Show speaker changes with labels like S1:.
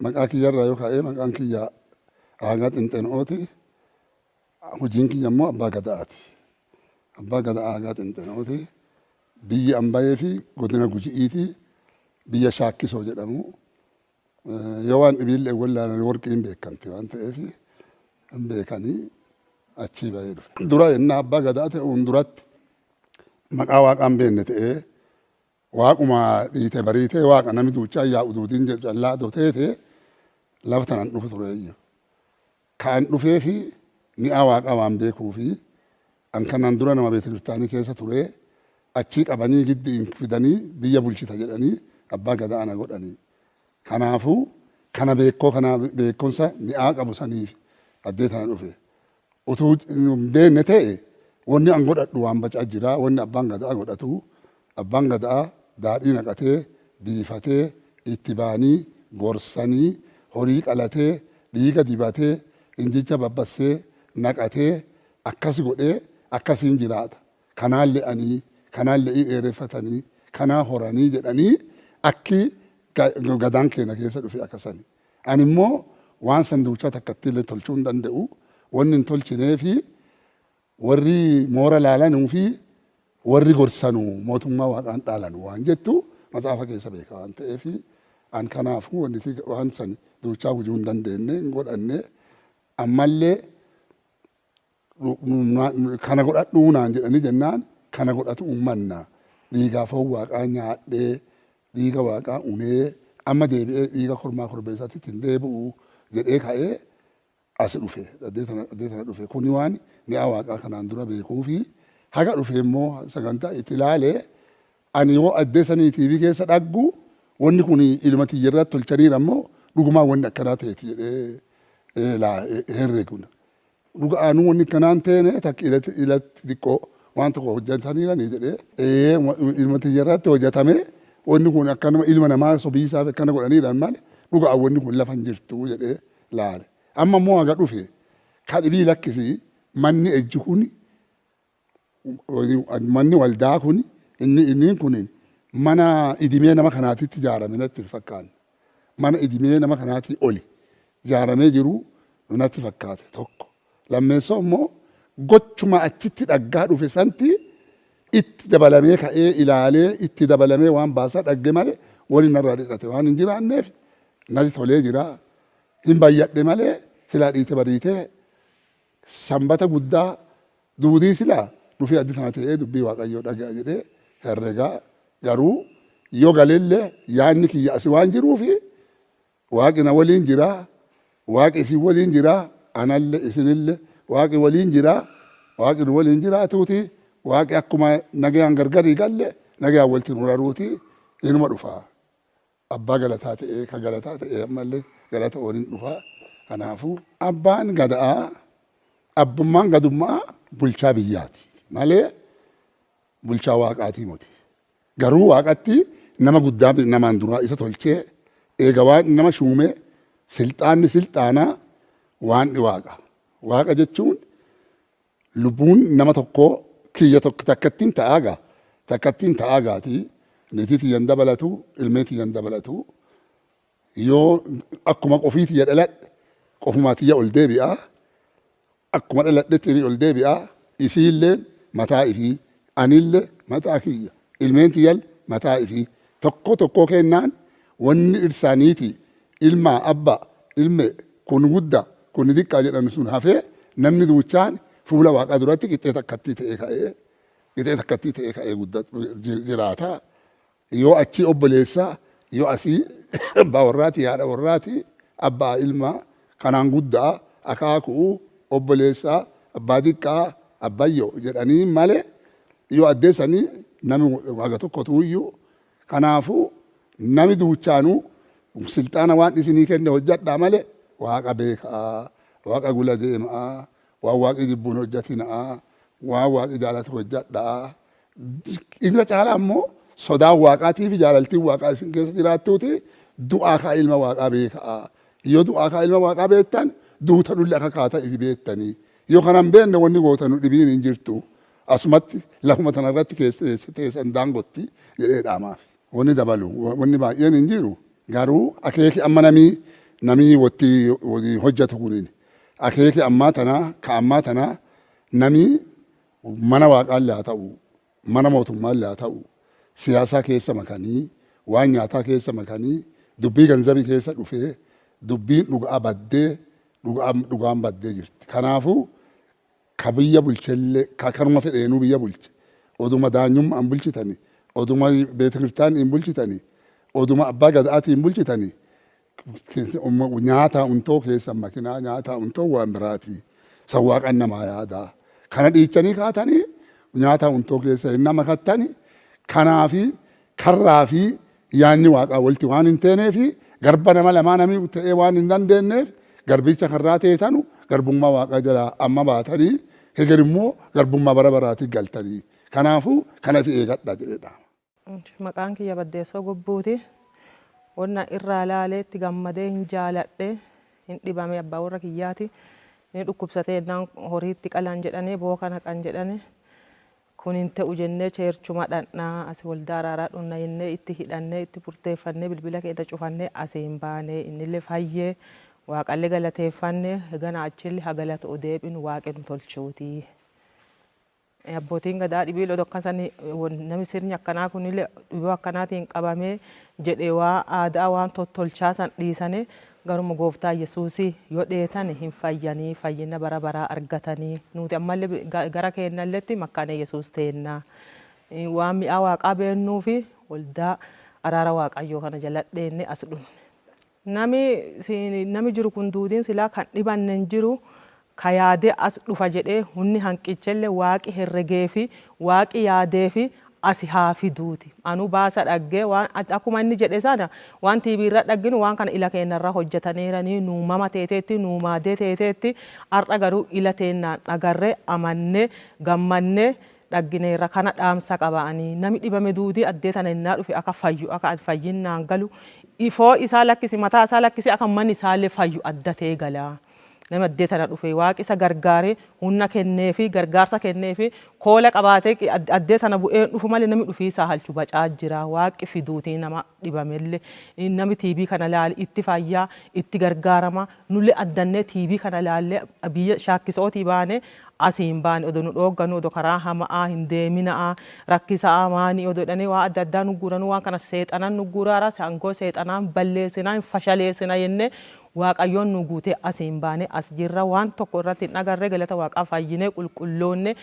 S1: Maqaa kiyyarraa yoo ka'ee, maqaan kiyya Aagaa Xinxenooti. Hojiin kiyya immoo Abbaa Gadaati. Abbaa Gadaa Aagaa Xinxenooti. Biyyi an bahee fi godina Guji'iiti. Biyya Shaakkisoo jedhamu. Yoo waan dhibiillee wallaalan warqiin beekamti waan ta'eef hin beekanii achii bahee dhufe. Dura yennaa Abbaa Gadaa ta'uun duratti maqaa Waaqaan beenne ta'ee, Waaquma dhiite bariitee Waaqa nami duuchaa yaa'u duudiin jedhu callaa adoo teete lafa tanan dhufu tureeyyu. Ka an dhufee fi mi'aa Waaqaa waan beekuu fi an kanaan dura nama beetekiristaanii keessa turee, achii qabanii giddiin fidanii biyya bulchita jedhanii Abbaa Gadaa ana godhanii. Kanaafuu kana beekkoo kana beekkonsa mi'aa qabu saniif addee tana dhufe. Utuu hin beenne ta'e wanni an godhadhu waan bacaa jira. Wanni Abbaan Gadaa godhatu, Abbaan Gadaa daadhii naqatee, biifatee, itti baanii gorsanii, horii qalatee, dhiiga dibatee, injicha babbassee naqatee, akkas godhee akkasiin jiraata. Kanaan le'anii, kanaan le'ii dheereffatanii, kanaa horanii jedhanii akki Gadaan keena keessa dhufe akkasani. Ani immoo waan san duuchaa takkattiillee tolchuu hin danda'u. Wanni hin tolchineefi warri moora laalanuu fi warri gorsanu mootummaa Waaqaan dhaalanu waan jettu matsaafa keessa beeka waan ta'eef, an kanaafuu wanni waan san duuchaa hujuu hin dandeenne, hin godhanne. Ammallee kana godhadhuu naan jedhanii jennaan kana godhatu uummanna. Dhiigaa foon Waaqaa nyaadhee, dhiiga Waaqaa unee, amma deebi'ee dhiiga kormaa korbeessaatti hin deebi'u jedhee ka'ee as dhufe, addee tana dhufe. Kuni waan mi'a Waaqaa kanaan dura beekuu fi haga dhufe immoo sagantaa itti ilaalee, ani yoo addee sanii TV keessa dhaggu wanni kun ilma tiyya irratti tolchaniira immoo dhugumaan wanni akkanaa ta'eeti jedhee herregu. Dhuga'aanuu wanni akkanaan teene takka ilatti ilatti xiqqoo waan tokko hojjetaniiranii jedhee ilma tiyya irratti hojjetame, wanni kun akkanuma ilma namaa sobiisaaf akkana godhaniiran malee dhuga'aan wanni kun lafa hin jirtu jedhee laale. Amma immoo haga dhufe ka dhibii lakkisi, manni ejji kun, manni waldaa kun, inni kun mana idimee nama kanaatitti ijaarame natti hin fakkaanne. Mana idimee nama kanaatii oli ijaaramee jiru natti fakkaate tokko. Lammeessoo immoo gochuma achitti dhaggaa dhufe santi itti dabalamee ka'ee ilaalee itti dabalamee waan baasaa dhagge malee wani narraa dhiqate waan hin jiraanneef natti tolee jira. Hin bayyadhe malee silaa dhiite bariitee Sanbata guddaa duudii silaa dhufee addi tana ta'ee dubbii Waaqayyoo dhaga'a jedhee herregaa, garuu yoo galellee yaadni kiyya asi waan jiruufi Waaqi na waliin jira, Waaqi isin waliin jira, analle isinille Waaqi waliin jira, Waaqi nu waliin jiraatuuti, Waaqi akkuma nagayaan gargarii galle nagayaan walitti nu raruuti inuma dhufa. Abbaa galataa ta'ee ka galataa ta'ee ammallee galata waliin dhufa. Kanaafuu Abbaan Gada'aa, abbummaan gadummaa bulchaa biyyaati malee bulchaa Waaqaatii moti. Garuu Waaqatti nama guddaa namaan duraa isa tolchee, eega Waaqni nama shuumee, silxaanni silxaanaa Waaqni Waaqa. Waaqa jechuun lubbuun nama tokkoo kiyya tokko takkattiin ta'aa gaa, takkattiin ta'aa gaati, niitii tiyyan dabalatu, ilmee tiyyan dabalatu. Yoo akkuma qofii tiyya dhaladhe qofumaa tiyya ol deebi'a, akkuma dhaladhetti ol deebi'a. Isiilleen mataa ifii, anille mataa kiyya, ilmeen tiyyal mataa ifii, tokko tokkoo kennaan wanni dhirsaa niitii, ilmaa abba, ilme kun gudda kun diqqaa jedhan sun hafee, namni duuchaan fuula Waaqaa duratti qixxee takkattii ta'ee ka'ee, qixxee takkattii ta'ee ka'ee jiraata. Yoo achii obboleessa, yoo asii abbaa warraati, haadha warraati, abbaa ilmaa, kanaan guddaa, akaakuu, obboleessa, abbaa diqqaa, abbayyo jedhanii malee yoo addeessanii nami haga tokkotu iyyuu. Kanaafuu nami duuchaanuu silxaana waan isinii kenne hojjadhaa malee Waaqa beekaa, Waaqa gula deemaa, waan Waaqi jibbuun hojjatinaa, waan Waaqi jaalatu hojjadhaa. Irra caalaa immoo sodaan Waaqaatii fi jaalaltiin Waaqaa isin keessa jiraattuuti du'aa kaa ilma Waaqaa beekaa. Yoo du'aa kaa ilma Waaqaa beektan duutanullee akka kaata ifi beektanii. Yoo kana hin beekne wanni gootanu dhibiin hin jirtu. Asumatti lafuma tanarratti keessa teessan daangotti jedhee dhaamaaf. Wanni dabalu wanni baay'een hin jiru. Garuu akeeki amma namii Namni watti hojjetu kuniin akeeki ammaa tanaa ka ammaa tanaa namni mana waaqaallee haa ta'u, mana mootummaallee haa ta'u, siyaasaa keessa makanii, waan nyaataa keessa makanii, dubbii ganzabii keessa dhufee dubbiin dhugaa baddee, dhugaan baddee jirti. Kanaafuu ka biyya bulchellee, ka kanuma fedheenuu biyya bulche, oduma daanyummaan bulchitani, oduma beetekiristaaniin bulchitani, oduma abbaa gadaatiin bulchitani, nyaata untoo keessa makinaa, nyaata untoo waan biraati. San waaqan namaa yaadaa. Kana dhiichanii kaatanii nyaata untoo keessa hin nama kattani. Kanaafi karraa fi yaanni waaqaa walitti waan hin teeneefi, garba nama lamaa namni ta'ee waan hin dandeenyeef, garbicha karraa teetanu garbummaa waaqaa jalaa amma baatanii heger immoo garbummaa bara baraatii galtanii. Kanaafuu kana fi eegadha jedhedha.
S2: Maqaan kiyya Baddeessoo Gobbuuti. Wanna irraa ilaalee itti gammadee hin jaaladhe, hin dhibame abbaa warra kiyyaati. Inni dhukkubsatee jennaan horiitti qalan jedhanii booka naqan jedhanii, kun hin ta'u jennee cheerchuma dhaqnaa, as waldaa araaraa dhunna jennee itti hidhannee, itti murteeffannee, bilbila keenya cufannee asiin baanee, innillee fayyee, waaqallee galateeffannee, gana achillee hagalatu deebinu waaqni nu tolchuuti. Abbootiin gadaa dhibii lola akkasanii namni sirni akkanaa kunillee dhibee akkanaatiin qabamee jedhee waa aadaa waan tottolchaa san dhiisanii garuma gooftaa Yesuusii yoo dheetan hin fayyanii, fayyina bara baraa argatanii, nuti ammallee gara keenyalleetti makkaana Yesuus teennaa. Waan mi'aa waaqaa beennuu fi waldaa araara waaqayyoo kana jala dheenne as dhufne. Nami jiru kun duudiin silaa kan dhibanne hin jiru, ka yaadee as dhufa jedhee hunni hanqichellee waaqi herregee fi waaqi yaadee fi asi haa fiduuti. Anu baasa dhaggee waan akkuma inni jedhe sana waan TV irra dhagginu waan kana ila keenyarra hojjetaniiranii, nuumama teeteetti, nuumaadee teeteetti, har'a garuu ila teennaan agarree amannee gammannee dhaggineerra. Kana dhaamsa qaba'anii nami dhibame duudii addee tana innaa dhufe akka fayyu, akka fayyinnaan galu, ifoo isaa lakkisi, mataa isaa lakkisi, akka manni isaallee fayyu addatee gala. Nama addee tana dhufe waaqi isa gargaaree humna kenneefi gargaarsa kenneefi koola qabaatee addee tana bu'ee dhufu malee namni dhufii isaa halchu bacaa jira. Waaqi fiduutii nama dhibamellee namni TV kana laale itti fayyaa itti gargaarama. Nullee addannee TV kana laallee biyya shaakkisootii baane asiin baane, odoo nu dhooggannu, odoo karaa hamaa hin deeminaa, rakkisaa maanii odoo jedhanii waa adda addaa nu guuranuu, waan kana seexanan nu guuraara, sangoo seexanaan balleessinaa hin fashaleessina jennee waaqayyoon nu guutee asiin baane as jirra. Waan tokko irratti hin agarree, galata waaqaa, fayyinee qulqulloonne.